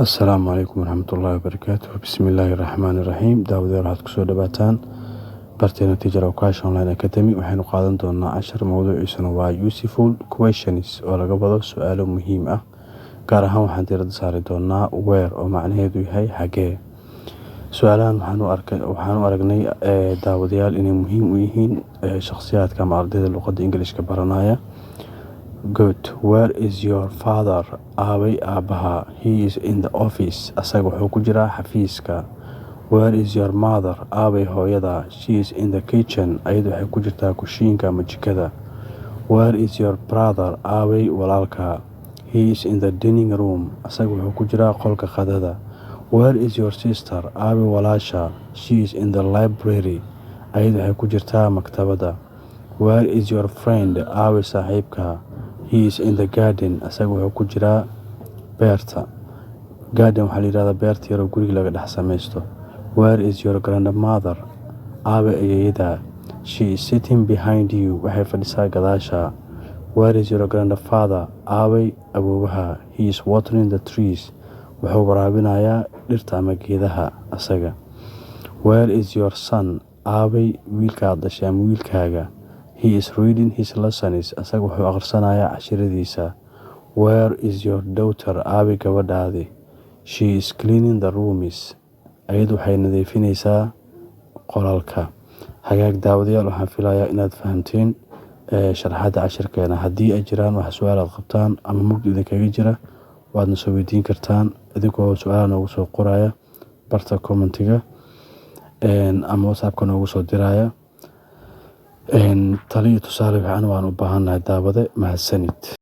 Asalaamu calaykum waraxmatullaahi wabarakaatuh. Bismillaahi raxmaani raxiim. Daawadayaal, waxaad kusoo dhawaataan barteena Teacher Okash Online Academy. Waxaynu qaadan doonaa cashar mowduuciisuna waa useful questions, oo laga wado su-aalo muhiim ah. Gaar ahaan waxaan diiradda saari doonaa where, oo macnaheedu yahay xagee. Su-aalahan waxaan u aragnay, daawadayaal, inay muhiim u yihiin shakhsiyaadka ama ardayda luqadda Ingiliishka baranaya. Good. Where is your father? Aaway aabaha? He is in the office. Asaga wuxuu ku jiraa xafiiska. Where is your mother? Aaway hooyada? She is in the kitchen. Ayadu waxay ku jirtaa kushiinka ama jikada. Where is your brother? Aaway walaalka? He is in the dining room. Asaga wuxuu ku jiraa qolka qadada. Where is your sister? Aaway walaasha? She is in the library. Ayadu waxay ku jirtaa maktabadda. Where is your friend? Aaway saaxiibka? He is in the garden. Asaga wuxuu ku jiraa beerta. Garden waxaa la yidhahdaa beerta yar oo guriga laga dhex samaysto. Where is your grandmother? Aaway ayeeyada? She is sitting behind you. Waxay fadhisaa gadaasha. Where is your grandfather? Aaway awoowaha? He is watering the trees. Wuxuu waraabinayaa dhirta ama geedaha asaga. Where is your son? Aaway wiilkaad dhashay ama wiilkaaga? He is reading his lessons. Asaga wuxuu akhrisanayaa cashiradiisa. Where is your daughter? Aaway gabadhaadii? She is cleaning the rooms. Ayadu waxay nadiifinaysaa qolalka. Hagaag, daawadayaal, waxaan filayaa inaad fahamteen sharaxaadda cashirkeena. Haddii ay jiraan wax su-aal aad qabtaan ama mugdi idinkaga jira, waadna soo weydiin kartaan idinkoo su-aalaha noogu soo qoraya barta commentiga ama WhatsAppka noogu soo diraya. Talo iyo tusaale fiican waan u baahannahay, daawade. Mahadsanid.